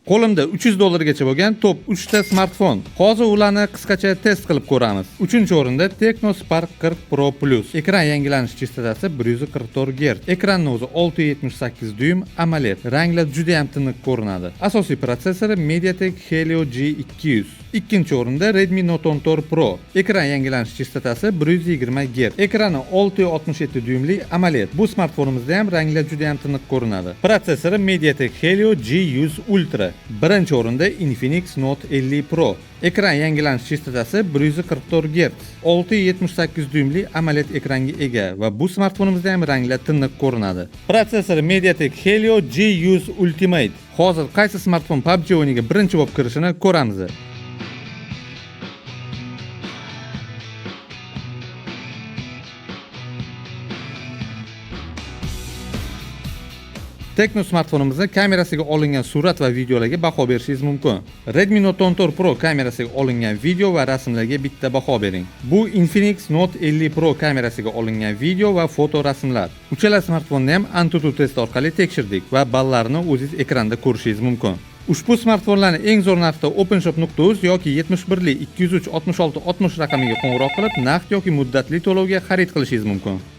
Qo'limda 300 dollargacha bo'lgan top 3 ta smartfon. Hozir ularni qisqacha test qilib ko'ramiz. 3-o'rinda Tecno Spark 40 Pro Plus. Ekran yangilanish chastotasi 144 Hz. Ekranning o'zi 6.78 dyum AMOLED. Ranglar juda ham tiniq ko'rinadi. Asosiy protsessori MediaTek Helio G200. Ikkinchi o'rinda Redmi Note 14 Pro. Ekran yangilanish chastotasi 120 Hz. Ekrani 6.67 dyumli AMOLED. Bu smartfonimizda ham ranglar juda ham tiniq ko'rinadi. Protsessori MediaTek Helio G100 Ultra. Birinchi o'rinda Infinix Note 50 Pro. Ekran yangilanish chastotasi 144 Hz. 6.78 dyumli AMOLED ekranga ega va bu smartfonimizda ham ranglar tiniq ko'rinadi. Protsessori MediaTek Helio G100 Ultimate. Hozir qaysi smartfon PUBG o'yiniga birinchi bo'lib kirishini ko'ramiz. Tecno smartfonimizni kamerasiga olingan surat va videolarga baho berishingiz mumkin. Redmi Note 14 Pro kamerasiga olingan video va rasmlarga bitta baho bering. Bu Infinix Note 50 Pro kamerasiga olingan video va foto rasmlar. Uchala smartfonni ham AnTuTu test orqali tekshirdik va ballarni o'zingiz ekranda ko'rishingiz mumkin. Ushbu smartfonlarni eng zo'r narxda openshop.uz yoki 71 203 66 60 raqamiga qo'ng'iroq qilib, naqd yoki muddatli to'lovga xarid qilishingiz mumkin.